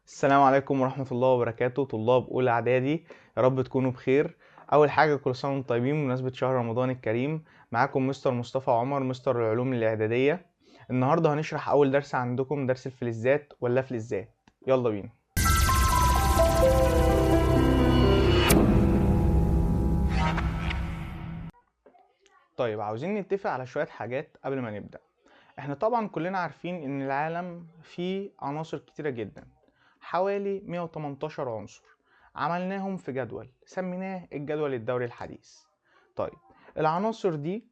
السلام عليكم ورحمة الله وبركاته. طلاب أولى إعدادي، يا رب تكونوا بخير. أول حاجة كل سنة وانتم طيبين بمناسبة شهر رمضان الكريم. معاكم مستر مصطفى عمر، مستر العلوم الإعدادية. النهاردة هنشرح أول درس عندكم، درس الفلزات واللافلزات. يلا بينا. طيب، عاوزين نتفق على شوية حاجات قبل ما نبدأ. احنا طبعا كلنا عارفين ان العالم فيه عناصر كتيرة جدا، حوالي 118 عنصر، عملناهم في جدول سميناه الجدول الدوري الحديث. طيب العناصر دي،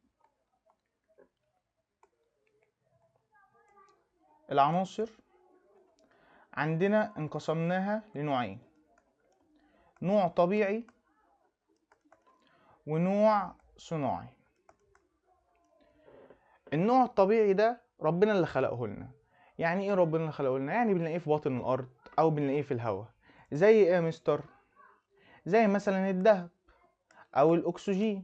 العناصر عندنا انقسمناها لنوعين، نوع طبيعي ونوع صناعي. النوع الطبيعي ده ربنا اللي خلقه لنا. يعني ايه ربنا اللي خلقه لنا؟ يعني بنلاقيه في باطن الارض او بنلاقيه في الهواء. زي ايه يا مستر؟ زي مثلا الذهب او الاكسجين،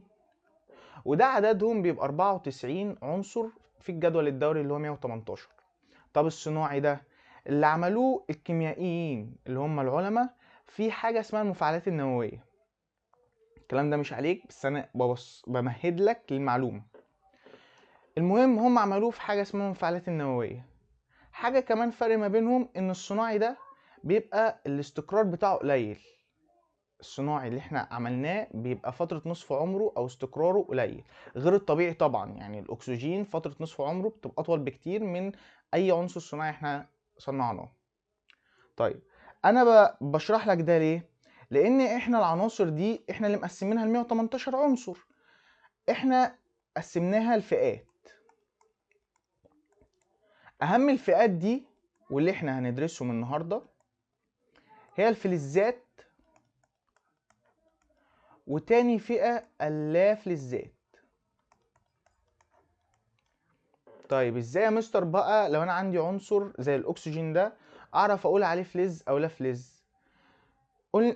وده عددهم بيبقى 94 عنصر في الجدول الدوري اللي هو 118. طب الصناعي ده اللي عملوه الكيميائيين اللي هم العلماء في حاجة اسمها المفاعلات النووية. الكلام ده مش عليك، بس انا بمهد لك للمعلومة. المهم هم عملوه في حاجة اسمها المفاعلات النووية. حاجة كمان فرق ما بينهم ان الصناعي ده بيبقى الاستقرار بتاعه قليل. الصناعي اللي احنا عملناه بيبقى فترة نصف عمره او استقراره قليل، غير الطبيعي طبعا. يعني الاكسجين فترة نصف عمره بتبقى اطول بكتير من اي عنصر صناعي احنا صنعناه. طيب انا بشرح لك ده ليه؟ لان احنا العناصر دي احنا اللي مقسمينها ل 118 عنصر، احنا قسمناها لفئات. اهم الفئات دي واللي احنا هندرسهم النهارده هي الفلزات، وتاني فئة اللافلزات. طيب ازاي يا مستر بقى لو انا عندي عنصر زي الاكسجين ده اعرف اقول عليه فلز او لا فلز؟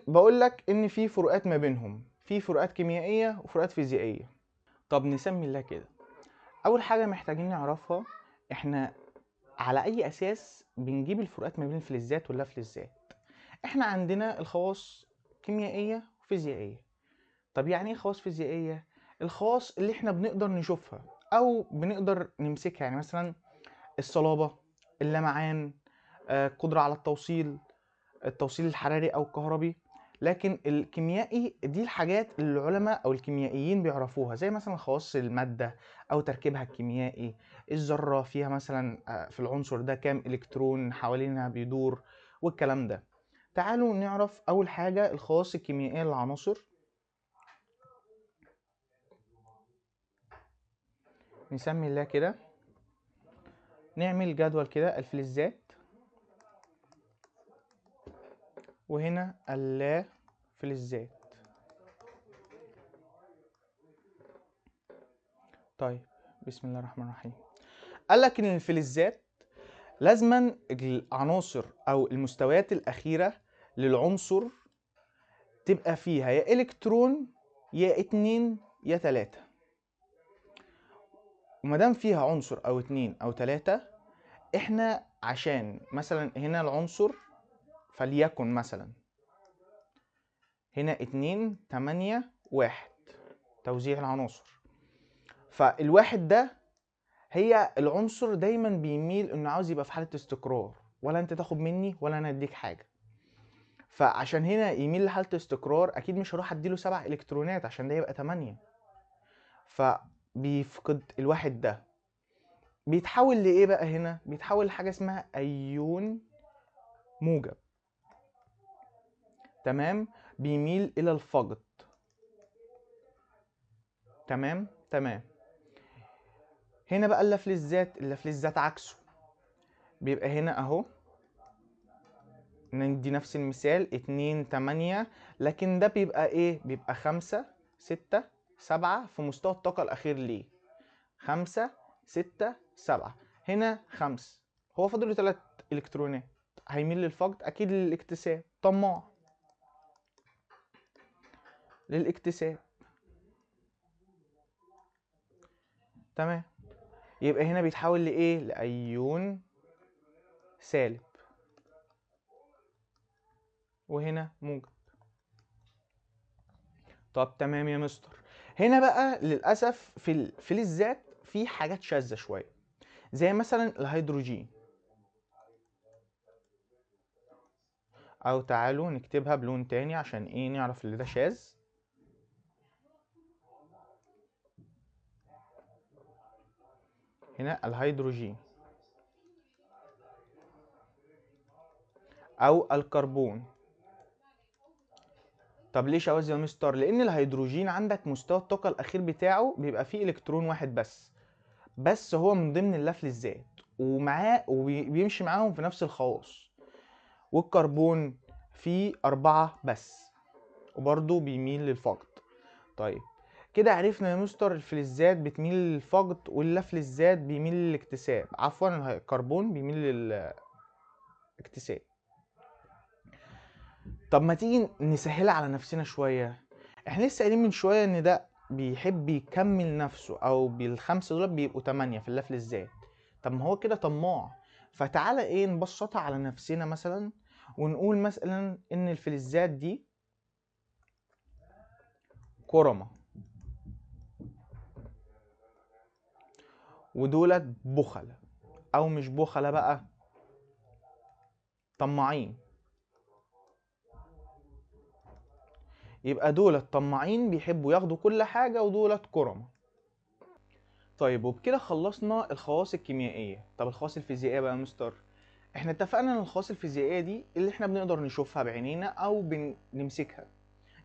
بقول لك ان في فروقات ما بينهم، في فروقات كيميائية وفروقات فيزيائية. طب نسمي الله كده. اول حاجة محتاجين نعرفها، احنا على اي اساس بنجيب الفروقات ما بين الفلزات واللافلزات؟ احنا عندنا الخواص كيميائية وفيزيائية. طب يعني ايه خواص فيزيائية؟ الخواص اللي احنا بنقدر نشوفها او بنقدر نمسكها، يعني مثلا الصلابة، اللمعان، القدرة على التوصيل، التوصيل الحراري او الكهربي. لكن الكيميائي دي الحاجات اللي العلماء او الكيميائيين بيعرفوها، زي مثلا خواص المادة او تركيبها الكيميائي، الذرة فيها مثلا في العنصر ده كام الكترون حوالينها بيدور والكلام ده. تعالوا نعرف اول حاجة الخواص الكيميائية للعناصر. نسمي الله كده، نعمل جدول كده، الفلزات وهنا اللافلزات. طيب بسم الله الرحمن الرحيم. قال لك ان الفلزات لازما العناصر او المستويات الاخيرة للعنصر تبقى فيها يا الكترون يا 2 يا 3. ومادام فيها عنصر او 2 او 3، احنا عشان مثلا هنا العنصر فليكن مثلا هنا 2 8 1 توزيع العناصر، فالواحد ده هي العنصر دايما بيميل انه عاوز يبقى في حالة استقرار، ولا انت تاخد مني ولا انا اديك حاجة. فعشان هنا يميل لحالة استقرار اكيد مش هروح اديله 7 الكترونات عشان ده يبقى 8، فبيفقد الواحد ده. بيتحول لايه بقى هنا؟ بيتحول لحاجة اسمها ايون موجب. تمام، بيميل الى الفقد. تمام تمام. هنا بقى اللافلزات، اللافلزات عكسه، بيبقى هنا اهو، ندي نفس المثال 2 8، لكن ده بيبقى ايه؟ بيبقى 5 6 7 في مستوى الطاقة الأخير ليه، 5 6 7. هنا 5، هو فاضل له 3 إلكترونات، هيميل للفقد أكيد، للاكتساب، طماع للاكتساب. تمام، يبقى هنا بيتحول لإيه؟ لأيون سالب. وهنا موجب. طب تمام يا مستر. هنا بقى للأسف في الفلزات في حاجات شاذة شوية، زي مثلا الهيدروجين، أو تعالوا نكتبها بلون تاني عشان إيه نعرف اللي ده شاذ. هنا الهيدروجين أو الكربون. طب ليه شواذ يا مستر؟ لأن الهيدروجين عندك مستوى الطاقة الأخير بتاعه بيبقى فيه إلكترون واحد بس هو من ضمن اللافلزات ومعاه وبيمشي معاهم في نفس الخواص. والكربون فيه 4 بس وبرضه بيميل للفقد. طيب كده عرفنا يا مستر الفلزات بتميل للفقد واللافلزات بيميل للاكتساب، عفوا الكربون بيميل للاكتساب. طب ما تيجي نسهلها على نفسنا شوية. احنا لسه قايلين من شوية ان ده بيحب يكمل نفسه، او بالخمسة دول بيبقوا 8 في اللافلزات. طب ما هو كده طماع، فتعالى ايه نبسطها على نفسنا مثلا ونقول مثلا ان الفلزات دي كرمة ودولت بخلة، او مش بخلة بقى، طماعين. يبقى دولت طماعين بيحبوا ياخدوا كل حاجة ودولت كرمة. طيب وبكده خلصنا الخواص الكيميائية. طب الخواص الفيزيائية بقى يا مستر؟ احنا اتفقنا ان الخواص الفيزيائية دي اللي احنا بنقدر نشوفها بعينينا او بنمسكها،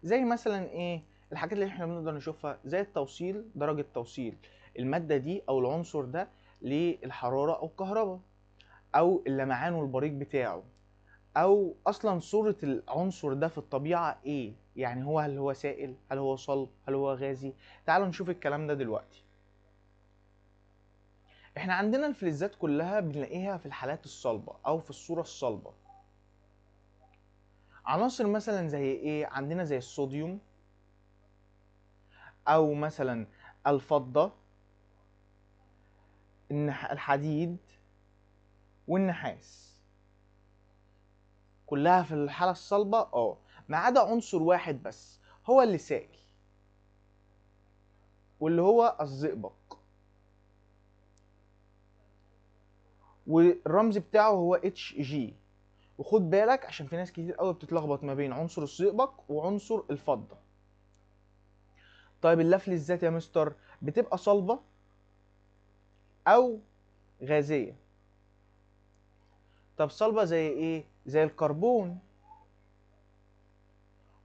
زي مثلا ايه الحاجات اللي احنا بنقدر نشوفها، زي التوصيل، درجة توصيل المادة دي او العنصر ده للحرارة او الكهرباء، او اللمعان والبريق بتاعه، او اصلا صورة العنصر ده في الطبيعة ايه، يعني هو هل هو سائل، هل هو صلب، هل هو غازي. تعالوا نشوف الكلام ده دلوقتي. احنا عندنا الفلزات كلها بنلاقيها في الحالات الصلبة او في الصورة الصلبة. عناصر مثلا زي ايه؟ عندنا زي الصوديوم، او مثلا الفضة، الحديد، والنحاس، كلها في الحالة الصلبة، ما عدا عنصر واحد بس هو اللي سائل، واللي هو الزئبق، والرمز بتاعه هو Hg. وخد بالك عشان في ناس كتير قوي بتتلخبط ما بين عنصر الزئبق وعنصر الفضة. طيب اللافلزات يا مستر بتبقى صلبة او غازية. طب صلبة زي ايه؟ زي الكربون،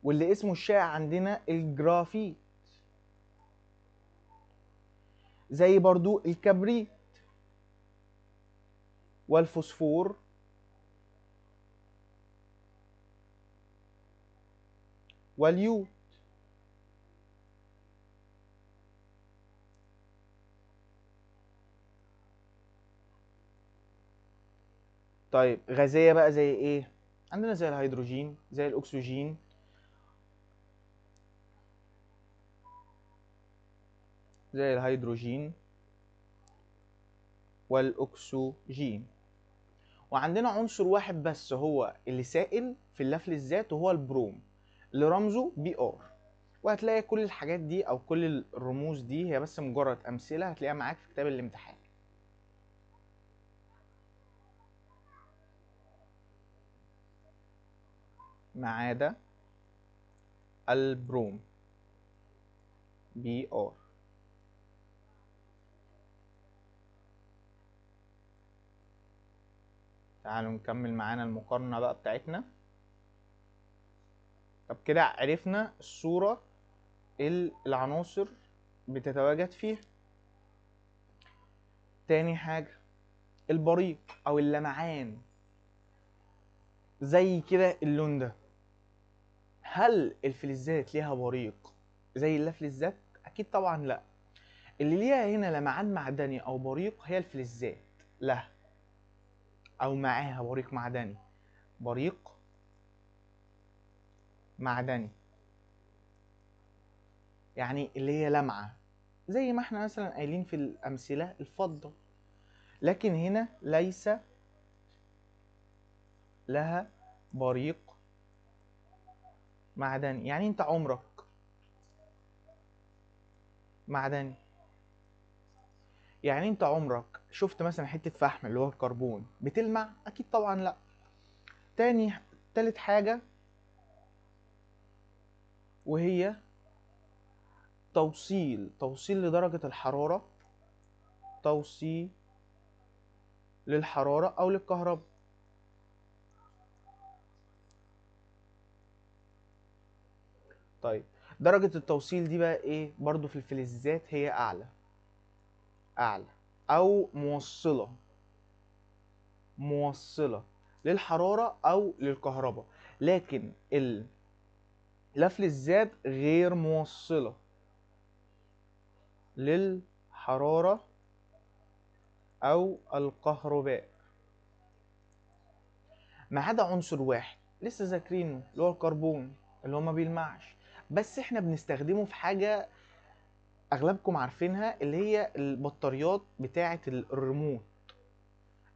واللي اسمه الشائع عندنا الجرافيت، زي برضو الكبريت والفوسفور واليود. طيب غازية بقى زي ايه؟ عندنا زي الهيدروجين، زي الاكسجين، زي الهيدروجين والاكسجين. وعندنا عنصر واحد بس هو اللي سائل في اللافلزات وهو البروم اللي رمزه Br. وهتلاقي كل الحاجات دي او كل الرموز دي هي بس مجرد امثلة هتلاقيها معاك في كتاب الامتحان. ما عدا البروم Br. تعالوا نكمل معانا المقارنة بقى بتاعتنا. طب كده عرفنا الصورة اللي العناصر بتتواجد فيها. تاني حاجة البريق او اللمعان، زي كده اللون ده. هل الفلزات ليها بريق زي اللافلزات؟ اكيد طبعا لا. اللي ليها هنا لمعان معدني او بريق هي الفلزات، لها او معاها بريق معدني، بريق معدني يعني اللي هي لمعة زي ما احنا مثلا قايلين في الامثلة الفضة. لكن هنا ليس لها بريق معدني، يعني انت عمرك معدني، يعني انت عمرك شفت مثلا حتة فحم اللي هو الكربون بتلمع؟ اكيد طبعا لا. تالت حاجة وهي توصيل لدرجة الحرارة، توصيل للحرارة أو للكهرباء. طيب درجة التوصيل دي بقى ايه؟ برضو في الفلزات هي أعلى أو موصلة للحرارة أو للكهرباء، لكن اللافلزات غير موصلة للحرارة أو الكهرباء، ما عدا عنصر واحد لسه ذاكرينه اللي هو الكربون اللي هو ما بيلمعش، بس احنا بنستخدمه في حاجة أغلبكم عارفينها اللي هي البطاريات بتاعة الريموت.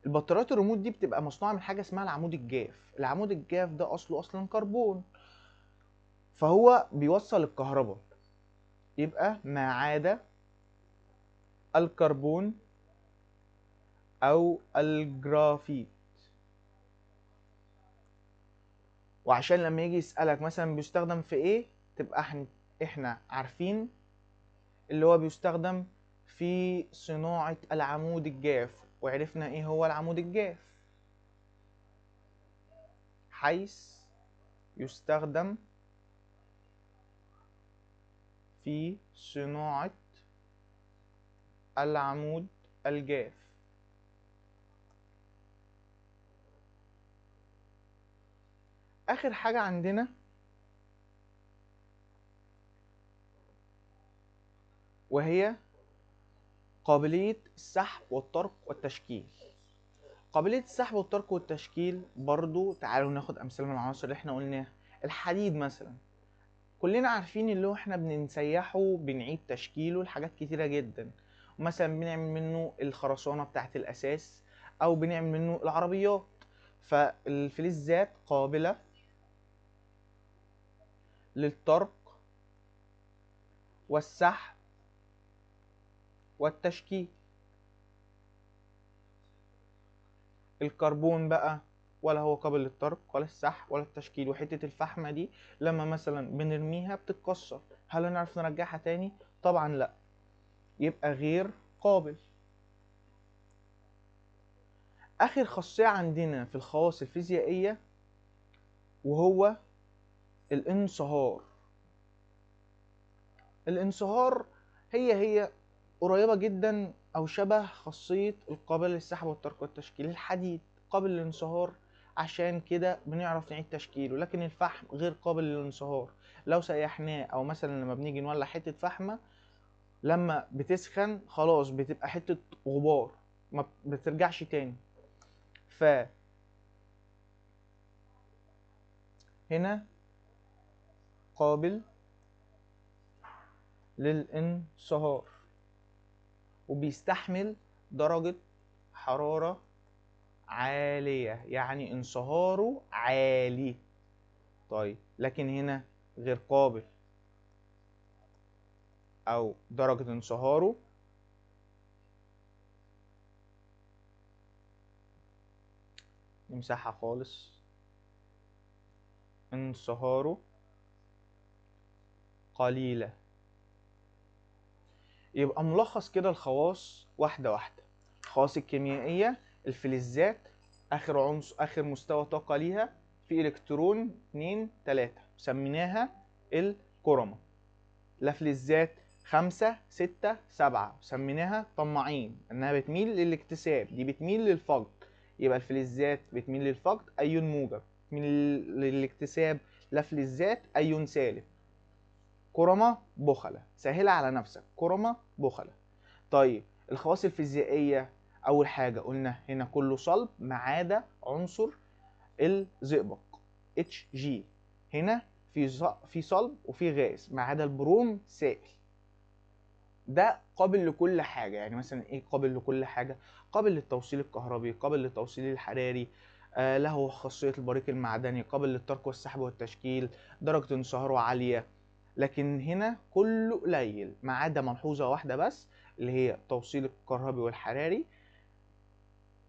البطاريات الريموت دي بتبقى مصنوعة من حاجة اسمها العمود الجاف. العمود الجاف ده أصله أصلا كربون، فهو بيوصل الكهرباء. يبقى ما عدا الكربون أو الجرافيت. وعشان لما يجي يسألك مثلا بيستخدم في ايه، تبقى احنا عارفين اللي هو بيستخدم في صناعة العمود الجاف، وعرفنا ايه هو العمود الجاف، حيث يستخدم في صناعة العمود الجاف. آخر حاجة عندنا وهي قابلية السحب والطرق والتشكيل. قابلية السحب والطرق والتشكيل برضو تعالوا ناخد أمثلة من العناصر اللي احنا قلناها. الحديد مثلا كلنا عارفين اللي هو احنا بنسيحه بنعيد تشكيله لحاجات كتيرة جدا، مثلا بنعمل منه الخرسانة بتاعت الأساس أو بنعمل منه العربيات. فالفلزات قابلة للطرق والسحب والتشكيل. الكربون بقى ولا هو قابل للطرق ولا السحب ولا التشكيل، وحتة الفحمة دي لما مثلا بنرميها بتتكسر، هل نعرف نرجعها تاني؟ طبعا لا، يبقى غير قابل. آخر خاصية عندنا في الخواص الفيزيائية وهو الانصهار. الانصهار هي قريبة جدا أو شبه خاصية القابل للسحب والطرق والتشكيل. الحديد قابل للانصهار عشان كده بنعرف نعيد تشكيله، لكن الفحم غير قابل للانصهار. لو سيحناه أو مثلا لما بنيجي نولع حتة فحمة لما بتسخن خلاص بتبقى حتة غبار ما بترجعش تاني. ف هنا قابل للانصهار وبيستحمل درجة حرارة عالية، يعني انصهاره عالي. طيب لكن هنا غير قابل أو درجة انصهاره نمسحها خالص، انصهاره قليلة. يبقى ملخص كده الخواص واحدة واحدة. الخواص الكيميائية، الفلزات آخر عنصر آخر مستوى طاقة ليها في إلكترون 2 3 سميناها الكرمة. لافلزات 5 6 7 سميناها طماعين إنها بتميل للاكتساب، دي بتميل للفقد. يبقى الفلزات بتميل للفقد أيون موجب، بتميل للاكتساب لافلزات أيون سالب. كرمة بخلة، سهلة على نفسك، كرمة بخلة. طيب الخواص الفيزيائية أول حاجة قلنا هنا كله صلب ما عدا عنصر الزئبق Hg، هنا في صلب وفي غاز ما عدا البروم سائل. ده قابل لكل حاجة، يعني مثلا ايه قابل لكل حاجة؟ قابل للتوصيل الكهربي، قابل للتوصيل الحراري، له خاصية البريق المعدني، قابل للطرق والسحب والتشكيل، درجة انصهاره عالية. لكن هنا كله قليل ما عدا ملحوظة واحدة بس اللي هي التوصيل الكهربي والحراري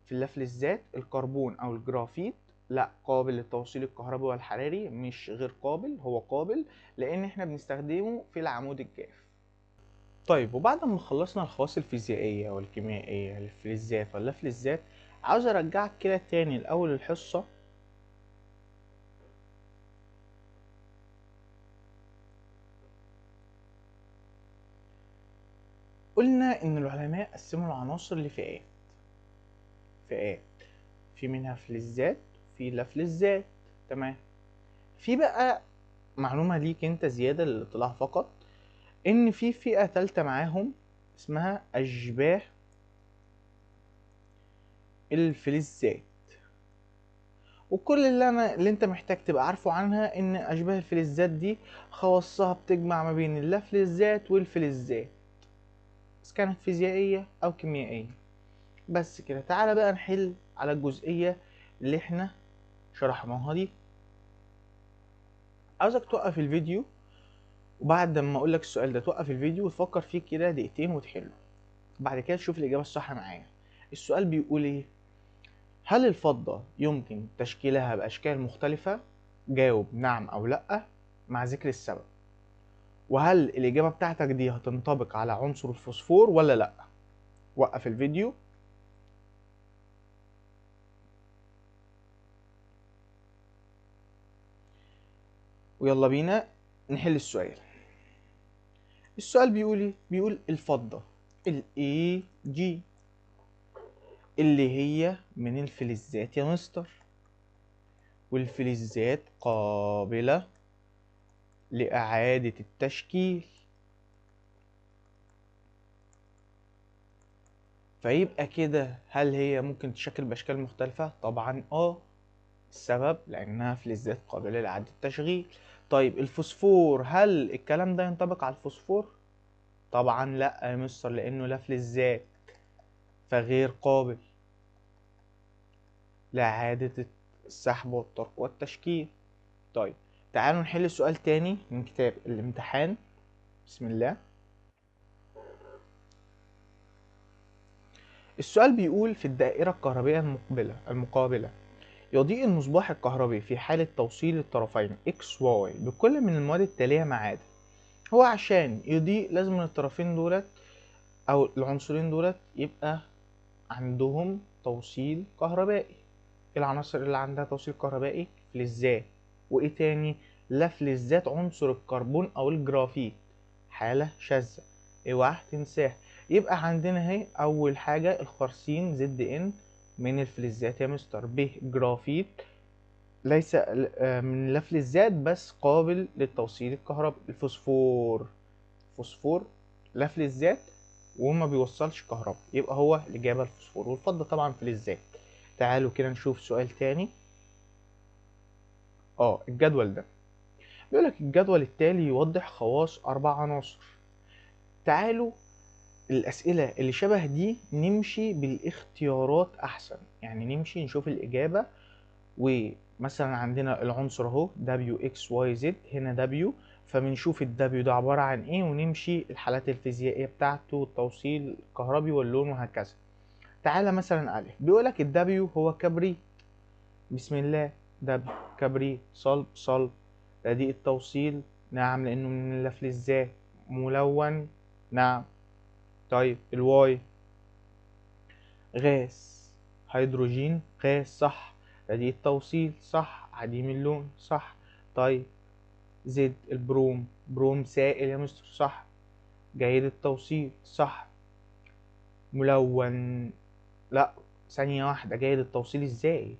في اللافلزات، الكربون أو الجرافيت لا قابل للتوصيل الكهربي والحراري، مش غير قابل، هو قابل لأن احنا بنستخدمه في العمود الجاف. طيب وبعد ما خلصنا الخواص الفيزيائية والكيميائية للفلزات واللافلزات، عاوز ارجعك كده تاني لأول الحصة قلنا ان العلماء قسموا العناصر لفئات، فئات في منها فلزات في لافلزات، تمام. في بقى معلومة ليك انت زيادة للاطلاع فقط، ان في فئة تالتة معاهم اسمها اشباه الفلزات، وكل اللي انت محتاج تبقى عارفه عنها ان اشباه الفلزات دي خواصها بتجمع ما بين اللافلزات والفلزات، اذا كانت فيزيائية او كيميائية. بس كده. تعالى بقى نحل على الجزئية اللي احنا شرحناها دي. عاوزك توقف الفيديو، وبعد ما اقولك السؤال ده توقف الفيديو وتفكر فيه كده دقيقتين وتحله، بعد كده تشوف الإجابة الصح معايا. السؤال بيقول ايه؟ هل الفضة يمكن تشكيلها بأشكال مختلفة؟ جاوب نعم أو لأ مع ذكر السبب. وهل الإجابة بتاعتك دي هتنطبق على عنصر الفوسفور ولا لأ؟ وقف الفيديو. ويلا بينا نحل السؤال. السؤال بيقول ايه؟ بيقول الفضة ال AG اللي هي من الفلزات يا مستر، والفلزات قابلة لإعادة التشكيل، فيبقى كده هل هي ممكن تشكل بأشكال مختلفة؟ طبعا السبب لأنها فلزات قابلة لإعادة التشغيل. طيب الفوسفور هل الكلام ده ينطبق على الفوسفور؟ طبعا لا يا مستر، لأنه لا فلزات فغير قابل لإعادة السحب والطرق والتشكيل. طيب تعالوا نحل سؤال تاني من كتاب الامتحان. بسم الله. السؤال بيقول في الدائرة الكهربائية المقابلة يضيء المصباح الكهربي في حالة توصيل الطرفين X Y بكل من المواد التالية ما عدا. هو عشان يضيء لازم الطرفين دولت أو العنصرين دولت يبقى عندهم توصيل كهربائي. العناصر اللي عندها توصيل كهربائي فلزات، وإيه تاني؟ لا فلزات عنصر الكربون أو الجرافيت، حالة شاذة اوعى تنساها. يبقى عندنا اهي أول حاجة الخارصين Zn من الفلزات يا مستر، ب جرافيت ليس من اللافلزات بس قابل للتوصيل الكهربائي. الفوسفور، فوسفور لافلزات وما بيوصلش كهرباء، يبقى هو الإجابة الفوسفور، والفضة طبعا فلزات. تعالوا كده نشوف سؤال تاني. الجدول ده بيقولك الجدول التالي يوضح خواص 4 عناصر. تعالوا الأسئلة اللي شبه دي نمشي بالاختيارات أحسن، يعني نمشي نشوف الإجابة. ومثلا عندنا العنصر اهو W X Y Z، هنا W، فبنشوف ال W ده عبارة عن ايه ونمشي الحالات الفيزيائية بتاعته والتوصيل الكهربي واللون وهكذا. تعالى مثلا ألف بيقولك ال W هو كبريت، بسم الله W كبريت، صلب صلب، رديء التوصيل نعم لأنه من اللافلزات، ملون نعم. طيب ال Y غاز، هيدروجين غاز صح، رديء التوصيل صح، عديم اللون صح. طيب Z البروم، بروم سائل يا مستر صح، جيد التوصيل صح، ملون لا ثانية واحدة، جيد التوصيل ازاي؟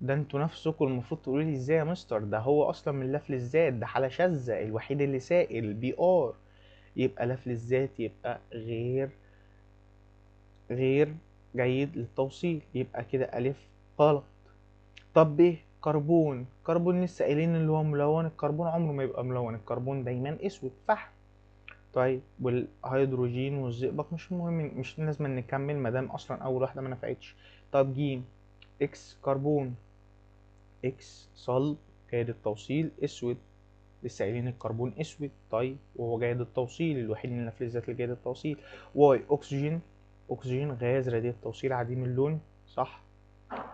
ده انتوا نفسكم المفروض تقولوا لي ازاي يا مستر، ده هو اصلا من لافلزات، ده حالة شاذة، الوحيد اللي سائل Br، يبقى لافلزات يبقى غير جيد للتوصيل، يبقى كده ألف غلط. طب ب كربون، كربون لسه قايلين اللي هو ملون، الكربون عمره ما يبقى ملون، الكربون دايما اسود فحم. طيب والهيدروجين والزئبق مش مهم، مش لازم نكمل ما دام اصلا اول واحده ما نفعتش. طب ج X كربون، X صلب جيد التوصيل اسود، لسه قايلين الكربون اسود، طيب وهو جيد التوصيل الوحيد من الفلزات الجيد التوصيل. Y اكسجين، اكسجين غاز رديء التوصيل عديم اللون، صح.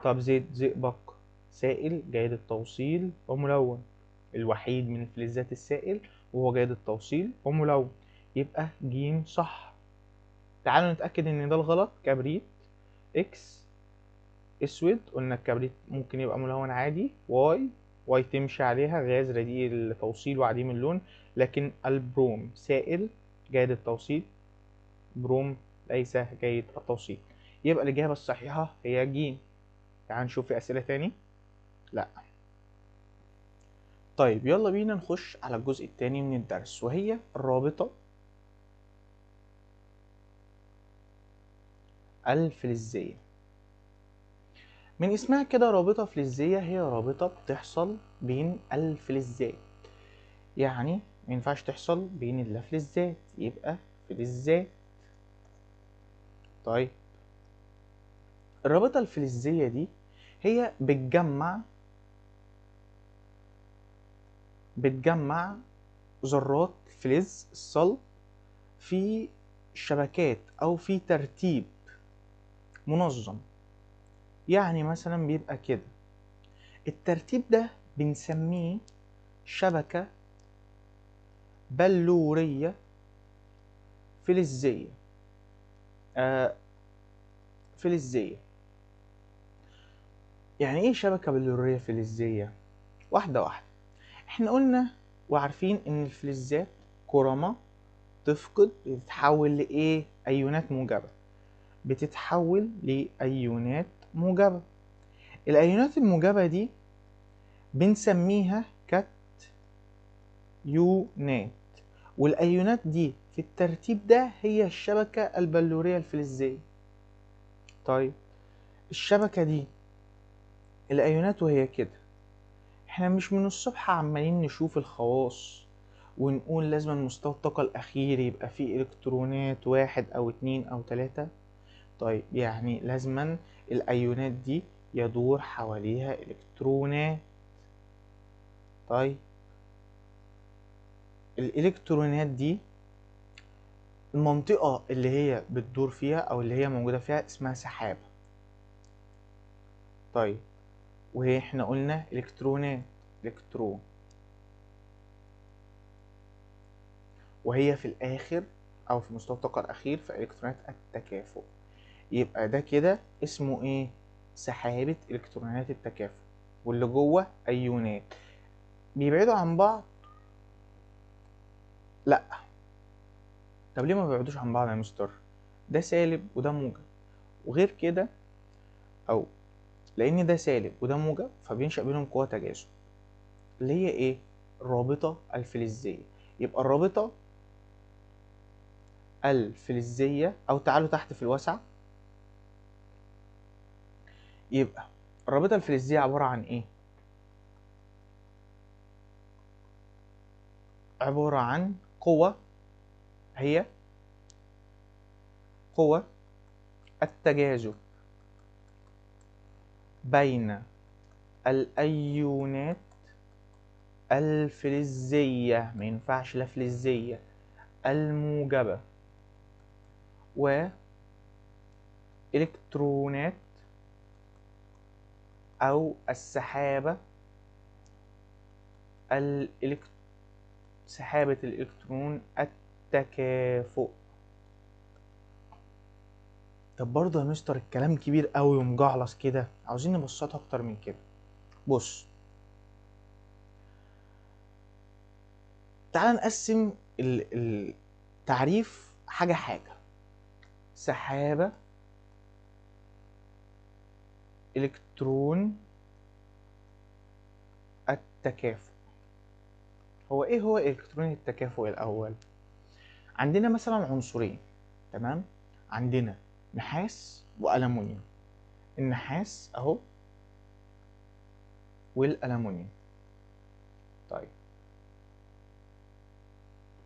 طب Z زئبق سائل جيد التوصيل وملون، الوحيد من الفلزات السائل وهو جيد التوصيل وملون، يبقى ج صح. تعالوا نتأكد ان ده الغلط. كبريت X اسود، قلنا الكبريت ممكن يبقى ملون عادي. Y، Y تمشي عليها غاز رديء التوصيل وعديم اللون، لكن البروم سائل جيد التوصيل، بروم ليس جيد التوصيل، يبقى الإجابة الصحيحة هي ج. تعال نشوف في أسئلة تاني. لا. طيب يلا بينا نخش على الجزء التاني من الدرس، وهي الرابطة الفلزية. من اسمها كده رابطة فلزية، هي رابطة بتحصل بين الفلزات، يعني ما ينفعش تحصل بين اللافلزات، يبقى فلزات. طيب الرابطة الفلزية دي هي بتجمع ذرات فلز الصلب في شبكات أو في ترتيب منظم، يعني مثلا بيبقى كده. الترتيب ده بنسميه شبكة بلورية فلزية. فلزية. يعني ايه شبكة بلورية فلزية؟ واحدة واحدة. احنا قلنا وعارفين ان الفلزات كرمة تفقد، بتتحول لايه؟ ايونات موجبة، بتتحول لايونات موجبة. الايونات الموجبة دي بنسميها كاتيونات، والايونات دي في الترتيب ده هي الشبكة البلورية الفلزية. طيب الشبكة دي الايونات وهي كده، احنا مش من الصبح عمالين نشوف الخواص ونقول لازم مستوى الطاقة الأخير يبقى فيه إلكترونات 1 أو 2 أو 3. طيب يعني لازما الأيونات دي يدور حواليها إلكترونات. طيب الإلكترونات دي المنطقة اللي هي بتدور فيها أو اللي هي موجودة فيها اسمها سحابة. طيب وهي احنا قلنا إلكترونات، إلكترون، وهي في الآخر أو في مستوى الطاقة الأخير في إلكترونات التكافؤ، يبقى ده كده اسمه إيه؟ سحابة إلكترونات التكافؤ، واللي جوه أيونات. بيبعدوا عن بعض؟ لأ. طب ليه ما بيبعدوش عن بعض يا مستر؟ ده سالب وده موجب، وغير كده أو لأن ده سالب وده موجب فبينشأ بينهم قوة تجاذب اللي هي إيه؟ الرابطة الفلزية. يبقى الرابطة الفلزية، أو تعالوا تحت في الوسع، يبقى الرابطة الفلزية عبارة عن إيه؟ عبارة عن قوة، هي قوة التجاذب بين الأيونات الفلزية، ما ينفعش لا فلزية، الموجبة وإلكترونات أو السحابة سحابة الإلكترون التكافؤ. طب برضه يا مستر الكلام كبير قوي ومجعلص كده، عاوزين نبسطها أكتر من كده. بص تعال نقسم التعريف حاجة حاجة. سحابة إلكترون التكافؤ. هو إيه هو إلكترون التكافؤ الأول؟ عندنا مثلا عنصرين، تمام؟ عندنا نحاس وألمونيوم. النحاس أهو والألمونيوم. طيب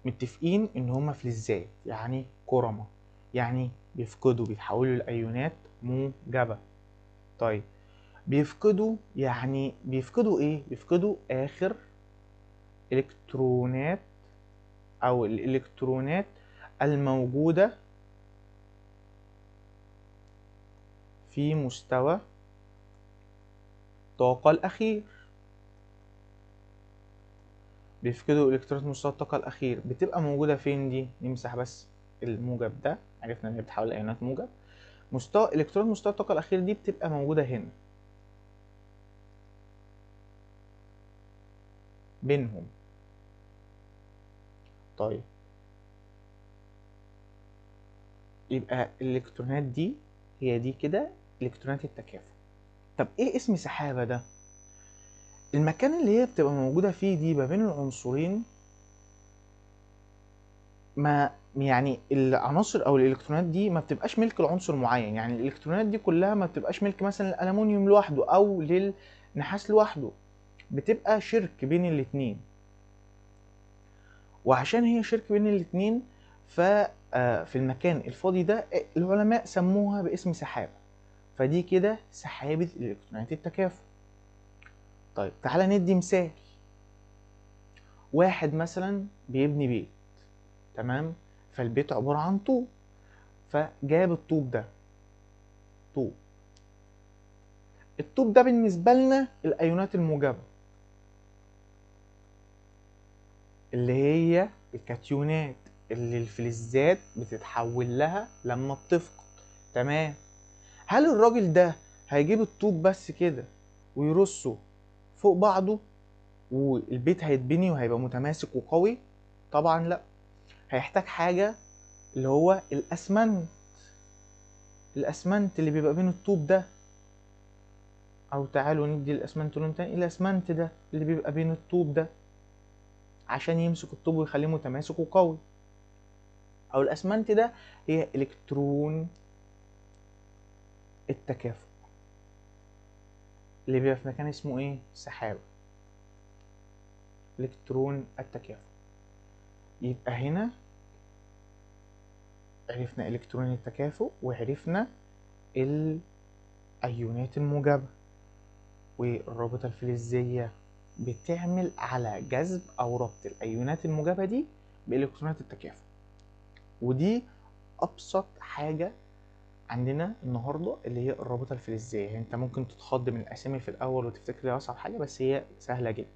متفقين إن هما فلزات، يعني كرمة، يعني بيفقدوا، بيتحولوا لأيونات موجبة. طيب بيفقدوا، يعني بيفقدوا ايه؟ بيفقدوا اخر الكترونات او الالكترونات الموجودة في مستوى الطاقة الأخير. بيفقدوا الكترونات مستوى الطاقة الأخير. بتبقى موجودة فين دي؟ نمسح بس الموجب ده، عرفنا ان هي بتحول لأيونات موجب. مستوى الكترون مستوى الطاقة الأخير دي بتبقى موجودة هنا بينهم. طيب يبقى الالكترونات دي هي دي كده الكترونات التكافؤ. طب ايه اسم سحابة ده؟ المكان اللي هي بتبقى موجودة فيه دي ما بين العنصرين، ما يعني العناصر او الالكترونات دي ما بتبقاش ملك لعنصر معين، يعني الالكترونات دي كلها ما بتبقاش ملك مثلا للالومنيوم لوحده او للنحاس لوحده، بتبقى شرك بين الاتنين. وعشان هي شرك بين الاتنين ففي المكان الفاضي ده العلماء سموها باسم سحابة، فدي كده سحابة الالكترونات التكافؤ. طيب تعالى ندي مثال. واحد مثلا بيبني بيت، تمام؟ فالبيت عبارة عن طوب، فجاب الطوب ده، طوب، الطوب ده بالنسبة لنا الأيونات الموجبة اللي هي الكاتيونات اللي الفلزات بتتحول لها لما بتفقد، تمام؟ هل الراجل ده هيجيب الطوب بس كده ويرصه فوق بعضه والبيت هيتبني وهيبقى متماسك وقوي؟ طبعا لا، هيحتاج حاجة اللي هو الأسمنت، الأسمنت اللي بيبقى بين الطوب ده، أو تعالوا ندي الأسمنت لون تاني، الأسمنت ده اللي بيبقى بين الطوب ده عشان يمسك الطوب ويخليه متماسك وقوي. أو الأسمنت ده هي إلكترون التكافؤ اللي بيبقى في مكان اسمه إيه؟ سحابة، إلكترون التكافؤ. يبقى هنا عرفنا إلكترون التكافؤ وعرفنا الأيونات الموجبة، والرابطة الفلزية بتعمل على جذب أو ربط الأيونات الموجبة دي بإلكترونات التكافؤ. ودي أبسط حاجة عندنا النهاردة اللي هي الرابطة الفلزية. يعني أنت ممكن تتخض من الأسامي في الأول وتفتكر هي أصعب حاجة، بس هي سهلة جدا.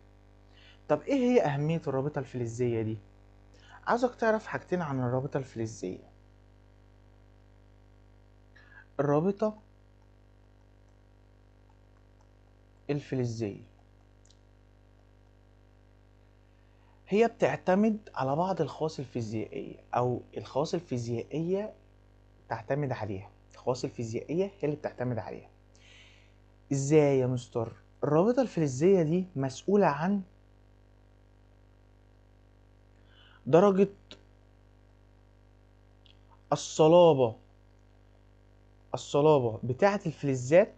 طب إيه هي أهمية الرابطة الفلزية دي؟ عاوزك تعرف حاجتين عن الرابطة الفلزية. الرابطة الفلزية هي بتعتمد على بعض الخواص الفيزيائية، أو الخواص الفيزيائية تعتمد عليها، الخواص الفيزيائية هي اللي بتعتمد عليها. إزاي يا مستر؟ الرابطة الفلزية دي مسؤولة عن درجة الصلابة، الصلابة بتاعة الفلزات،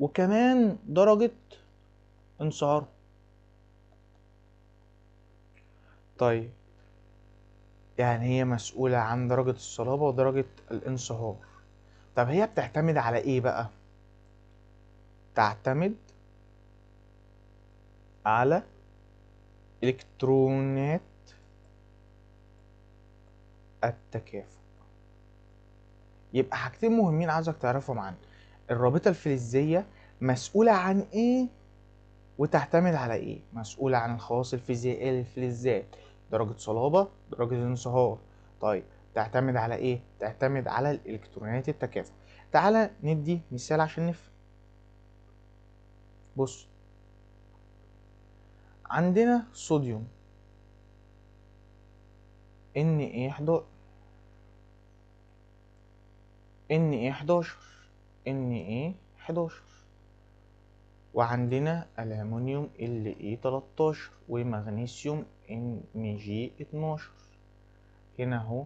وكمان درجة انصهارها. طيب يعني هي مسؤولة عن درجة الصلابة ودرجة الانصهار. طب هي بتعتمد على ايه بقى؟ تعتمد على إلكترونات التكافؤ. يبقى حاجتين مهمين عايزك تعرفهم عنها. الرابطة الفلزية مسؤولة عن ايه وتعتمد على ايه؟ مسؤولة عن الخواص الفيزيائية للفلزات، درجة صلابة، درجة انصهار. طيب تعتمد على ايه؟ تعتمد على الإلكترونات التكافؤ. تعالى ندي مثال عشان نفهم. بص، عندنا صوديوم Na 11، Na 11، Na 11، وعندنا ألمنيوم La 13، ومغنيسيوم Mg 12. هنا اهو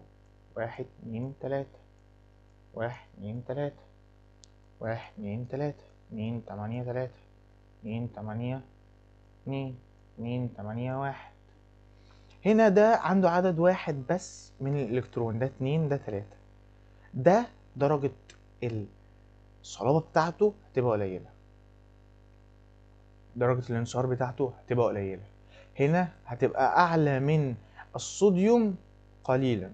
1 2 3، 1 2 3، 1 2 3، 2 8 3، 2 8 2، 2 8 1. هنا ده عنده عدد واحد بس من الإلكترون، ده 2، ده 3. ده درجة الصلابة بتاعته هتبقى قليلة، درجة الانصهار بتاعته هتبقى قليلة، هنا هتبقى أعلى من الصوديوم قليلا.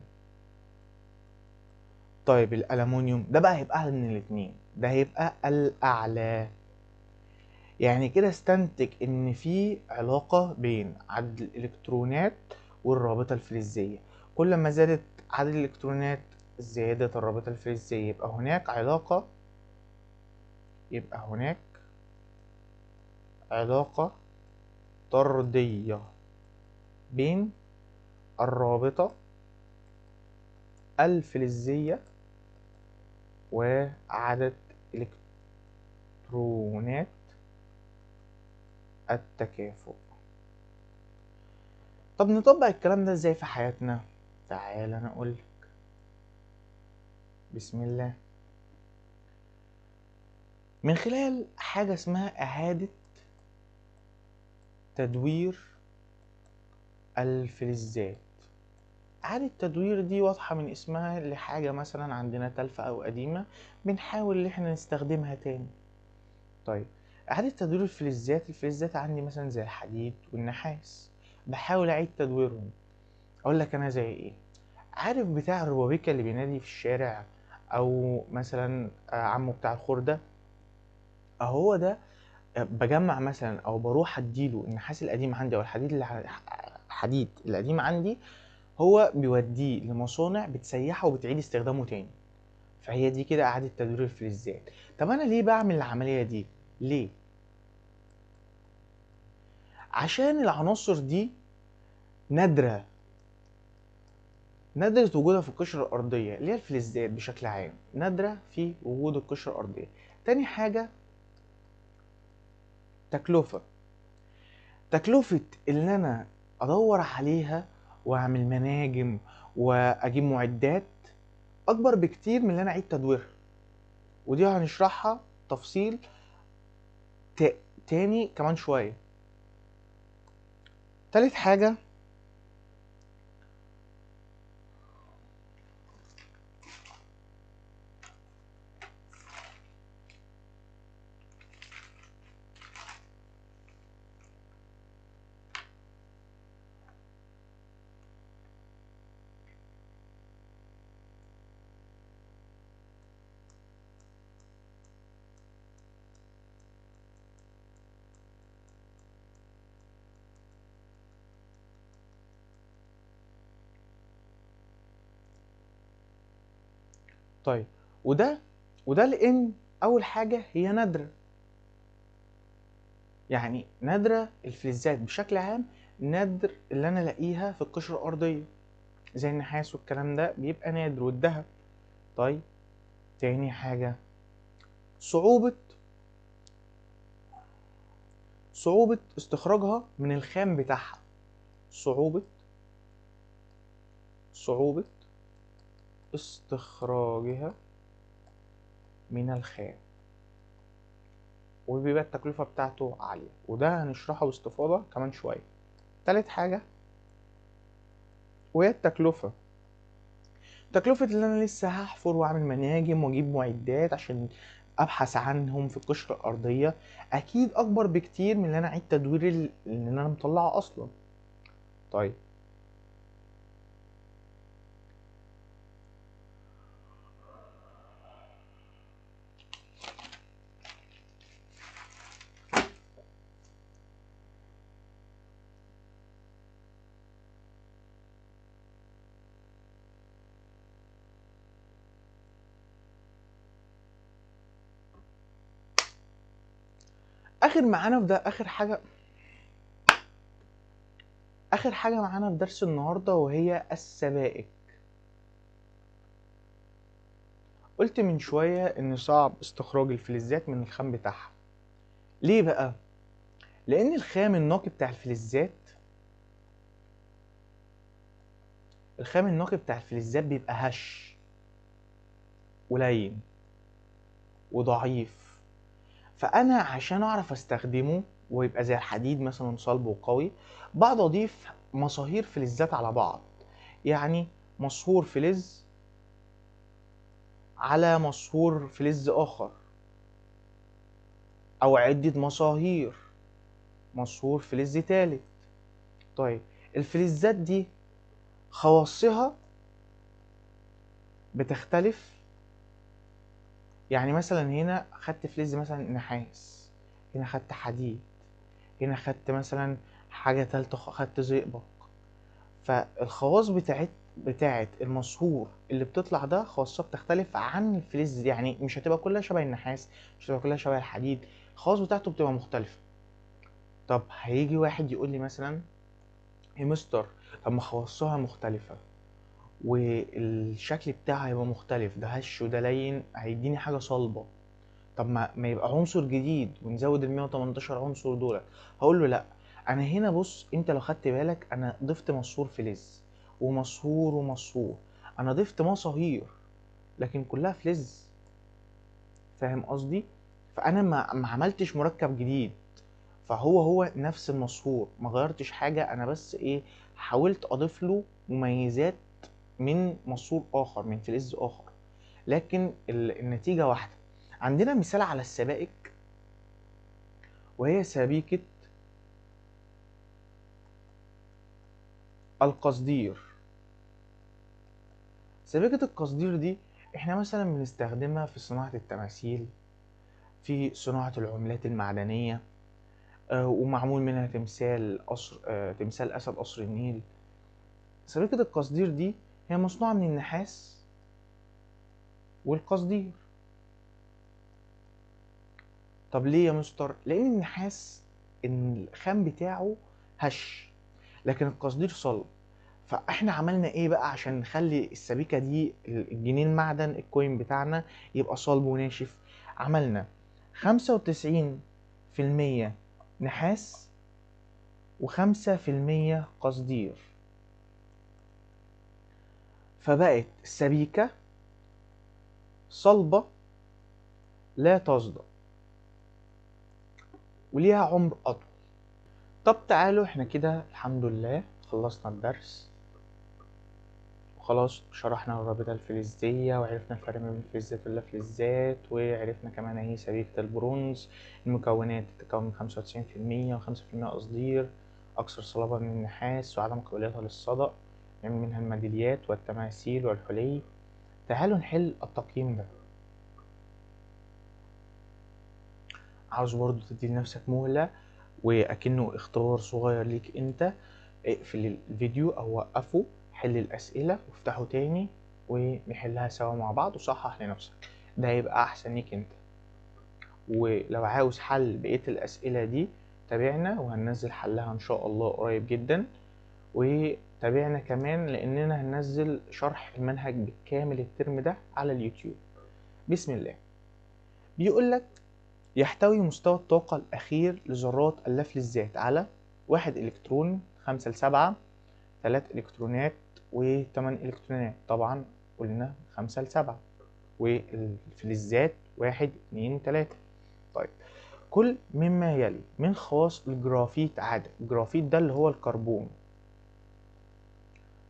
طيب الألمونيوم ده بقى هيبقى أعلى من الاتنين، ده هيبقى الأعلى. يعني كده استنتج إن في علاقة بين عدد الإلكترونات والرابطة الفلزية، كل ما زادت عدد الإلكترونات زادت الرابطة الفلزية، يبقى هناك علاقة، يبقى هناك علاقة طردية بين الرابطة الفلزية وعدد إلكترونات التكافؤ. طب نطبق الكلام ده ازاي في حياتنا؟ تعال انا اقولك. بسم الله. من خلال حاجة اسمها إعادة تدوير الفلزات. إعادة التدوير دي واضحة من اسمها، لحاجة مثلا عندنا تلفة أو قديمة بنحاول إن احنا نستخدمها تاني. طيب إعادة تدوير الفلزات، الفلزات عندي مثلا زي الحديد والنحاس، بحاول أعيد تدويرهم. أقول لك أنا زي إيه؟ عارف بتاع الروبابيكا اللي بينادي في الشارع، أو مثلا عمو بتاع الخردة، أهو ده بجمع مثلا أو بروح أديله النحاس القديم عندي أو الحديد الحديد القديم عندي، هو بيوديه لمصانع بتسيحه وبتعيد استخدامه تاني. فهي دي كده إعادة تدوير الفلزات. طب أنا ليه بعمل العملية دي؟ ليه؟ عشان العناصر دي نادرة، نادرة وجودها في القشرة الأرضية اللي هي الفلزات بشكل عام، نادرة في وجود القشرة الأرضية. تاني حاجة تكلفة، تكلفة اللي أنا أدور عليها وأعمل مناجم وأجيب معدات أكبر بكتير من اللي أنا أعيد تدويرها، ودي هنشرحها تفصيل تاني كمان شوية. تالت حاجة طيب وده لان اول حاجة هي نادرة، يعني نادرة الفلزات بشكل عام، نادر اللي انا الاقيها في القشرة الارضية زي النحاس والكلام ده بيبقى نادر، والذهب. طيب تاني حاجة صعوبة استخراجها من الخام بتاعها، صعوبة استخراجها من الخام، وبيبقى التكلفة بتاعته عالية، وده هنشرحه باستفاضة كمان شوية. تالت حاجة وهي التكلفة، تكلفة اللي أنا لسه هحفر وأعمل مناجم وأجيب معدات عشان أبحث عنهم في القشرة الأرضية أكيد أكبر بكتير من اللي أنا أعيد تدوير اللي أنا مطلعه أصلا. طيب اخر معانا في ده، اخر حاجة معانا في درس النهارده وهي السبائك. قلت من شوية ان صعب استخراج الفلزات من الخام بتاعها. ليه بقى؟ لان الخام النقي بتاع الفلزات، الخام النقي بتاع الفلزات بيبقى هش ولين وضعيف، فانا عشان اعرف استخدمه ويبقى زي الحديد مثلا صلب وقوي، بقعد اضيف مصاهير فلزات على بعض، يعني مصهور فلز على مصهور فلز اخر، او عدة مصاهير، مصهور فلز تالت. طيب الفلزات دي خواصها بتختلف، يعني مثلا هنا خدت فلز مثلا نحاس، هنا خدت حديد، هنا خدت مثلا حاجة تالتة، خدت زئبق. فالخواص بتاعت المصهور اللي بتطلع ده خواصها بتختلف عن الفلز، يعني مش هتبقى كلها شبه النحاس، مش هتبقى كلها شبه الحديد، الخواص بتاعته بتبقى مختلفة. طب هيجي واحد يقول لي مثلا يا مستر طب ما خواصها مختلفة والشكل بتاعها هيبقى مختلف، ده هش وده لين، هيديني حاجة صلبة، طب ما يبقى عنصر جديد ونزود ال 118 عنصر دول. هقول له لا، انا هنا بص انت لو خدت بالك انا ضفت مصهور فلز ومصهور ومصهور، انا ضفت مصاهير لكن كلها فلز، فاهم قصدي؟ فانا ما عملتش مركب جديد، فهو هو نفس المصهور، ما غيرتش حاجة، انا بس ايه حاولت اضيف له مميزات من مصهور اخر، من فلز اخر، لكن النتيجة واحدة. عندنا مثال على السبائك، وهي سبيكة القصدير. سبيكة القصدير دي احنا مثلا بنستخدمها في صناعة التماثيل، في صناعة العملات المعدنية، ومعمول منها تمثال قصر، تمثال أسد قصر النيل. سبيكة القصدير دي هي مصنوعة من النحاس والقصدير. طب ليه يا مستر؟ لأن النحاس الخام بتاعه هش، لكن القصدير صلب. فاحنا عملنا ايه بقى عشان نخلي السبيكة دي الجنيه المعدن ال coin بتاعنا يبقى صلب وناشف؟ عملنا 95% نحاس و5% قصدير، فبقت السبيكة صلبة لا تصدأ وليها عمر أطول. طب تعالوا احنا كده الحمد لله خلصنا الدرس، وخلاص شرحنا الرابطة الفلزية وعرفنا الفرق بين الفلزات واللافلزات، وعرفنا كمان اهي سبيكة البرونز، المكونات تتكون من 95% و5% قصدير، أكثر صلابة من النحاس وعدم قابليتها للصدأ، نعمل منها الميداليات والتماثيل والحلي. تعالوا نحل التقييم ده. عاوز برضو تدي لنفسك مهلة وأكنه اختبار صغير ليك انت، اقفل الفيديو او وقفه، حل الأسئلة وافتحه تاني ونحلها سوا مع بعض، وصحح لنفسك، ده هيبقى أحسن ليك انت. ولو عاوز حل بقية الأسئلة دي تابعنا وهننزل حلها إن شاء الله قريب جدا، وتابعنا كمان لأننا هننزل شرح المنهج بالكامل الترم ده على اليوتيوب. بسم الله. بيقولك يحتوي مستوى الطاقة الأخير لذرات اللافلزات على 1 إلكترون، 5 ل7، 3 إلكترونات، و8 إلكترونات. طبعا قلنا 5 ل7، والفلزات 1 2 3. طيب كل مما يلي من خواص الجرافيت عادة. الجرافيت ده اللي هو الكربون.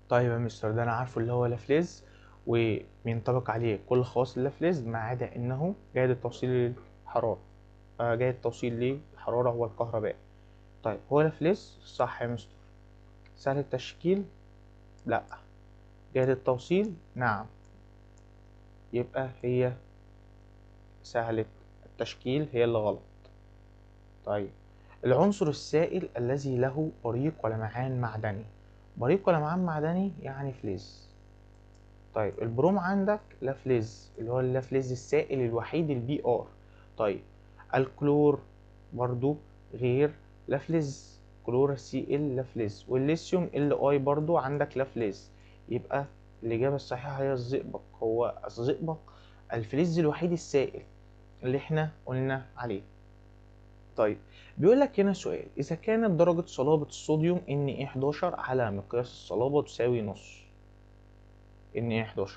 طيب يا مستر ده أنا عارفه اللي هو لافلز وبينطبق عليه كل خواص اللافلز ما عدا إنه جيد التوصيل للحرارة، جيد التوصيل للحرارة والكهرباء. طيب هو لافلز صح يا مستر؟ سهل التشكيل؟ لا. جيد التوصيل؟ نعم. يبقى هي سهلة التشكيل هي اللي غلط. طيب العنصر السائل الذي له بريق ولمعان معدني. بريق ولمعان معدني يعني فلز. طيب البروم عندك لافلز اللي هو اللافلز السائل الوحيد ال Br. طيب الكلور برضو غير لافلز، كلور Cl لافلز، والليثيوم Li برضو عندك لافلز. يبقى الإجابة الصحيحة هي الزئبق. هو الزئبق الفلز الوحيد السائل اللي احنا قلنا عليه. طيب بيقول لك هنا سؤال، إذا كانت درجة صلابة الصوديوم Na11 على مقياس الصلابة تساوي نص Na11،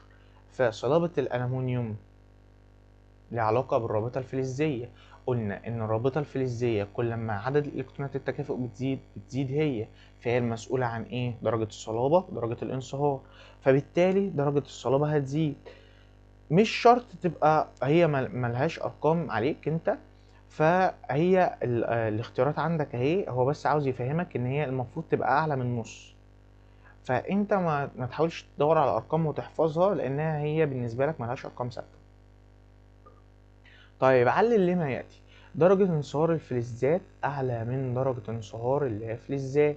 فصلابة الألمنيوم لها علاقة بالرابطة الفلزية. قلنا إن الرابطة الفلزية كل ما عدد الإلكترونات التكافؤ بتزيد هي، فهي المسؤولة عن إيه؟ درجة الصلابة، درجة الانصهار، فبالتالي درجة الصلابة هتزيد. مش شرط تبقى هي ملهاش أرقام عليك أنت، فهي الاختيارات عندك اهي، هو بس عاوز يفهمك ان هي المفروض تبقى اعلى من نص، فانت ما تحاولش تدور على ارقام وتحفظها لانها هي بالنسبة لك ملهاش ارقام ثابتة. طيب علل لما ياتي: درجه انصهار الفلزات اعلى من درجه انصهار اللافلزات.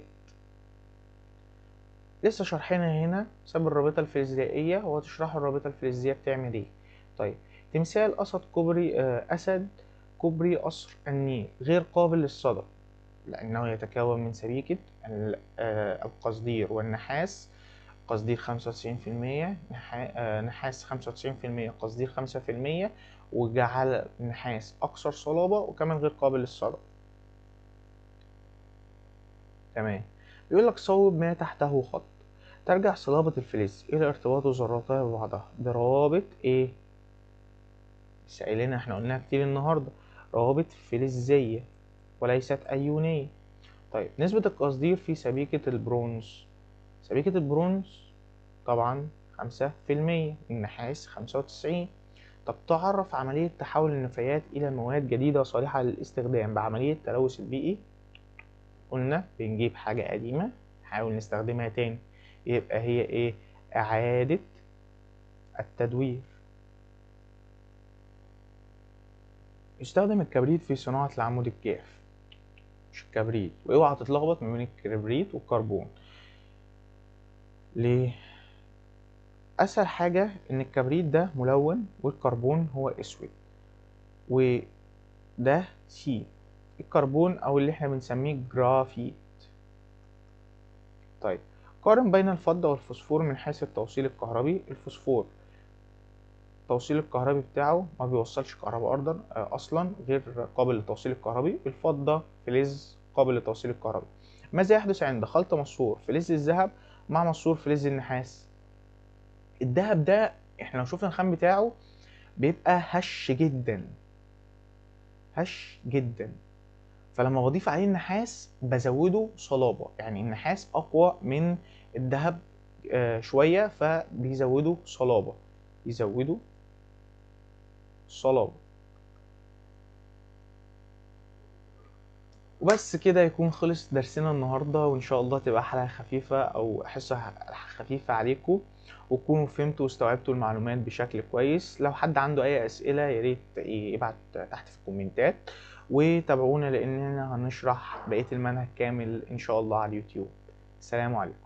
لسه شارحينها هنا سبب الرابطة الفلزائيه، وهتشرحوا الرابطة الفلزيه بتعمل ايه. طيب تمثال اسد كوبري اسد كوبري قصر النيل غير قابل للصدى لأنه يتكون من سبيكة القصدير والنحاس، قصدير 95%، نحاس 95%، قصدير 5%، وجعل النحاس أكثر صلابة وكمان غير قابل للصدى. تمام. بيقول لك صوب ما تحته خط. ترجع صلابة الفلز إلى ارتباط ذراتها ببعضها بروابط إيه؟ لسه قايلينها، احنا قلناها كتير النهارده، روابط فلزية وليست أيونية. طيب نسبة القصدير في سبيكة البرونز، سبيكة البرونز طبعا 5%، النحاس 95. طب تعرف عملية تحول النفايات إلى مواد جديدة صالحة للاستخدام بعملية التلوث البيئي. قلنا بنجيب حاجة قديمة نحاول نستخدمها تاني، يبقى هي إيه؟ إعادة التدوير. يستخدم الكبريت في صناعة العمود الجاف، مش الكبريت، واوعى تتلخبط ما بين الكبريت والكربون. ليه؟ اسهل حاجة ان الكبريت ده ملون والكربون هو اسود، وده C الكربون او اللي احنا بنسميه جرافيت. طيب قارن بين الفضة والفوسفور من حيث التوصيل الكهربي. الفوسفور التوصيل الكهربي بتاعه ما بيوصلش كهرباء أرضا أصلا، غير قابل للتوصيل الكهربي. الفضة فلز قابل للتوصيل الكهربي. ماذا يحدث عند خلط مصهور فلز الذهب مع مصهور فلز النحاس؟ الذهب ده احنا لو شفنا الخام بتاعه بيبقى هش جدا، هش جدا، فلما بضيف عليه النحاس بزوده صلابة، يعني النحاس أقوى من الذهب شوية، فبيزوده صلابة، يزودوا صلابة. وبس كده يكون خلص درسنا النهاردة، وإن شاء الله تبقى حلقة خفيفة أو حصة خفيفة عليكم، وتكونوا فهمتوا واستوعبتوا المعلومات بشكل كويس. لو حد عنده أي أسئلة يا ريت يبعت تحت في الكومنتات، وتابعونا لأننا هنشرح بقية المنهج كامل إن شاء الله على اليوتيوب. السلام عليكم.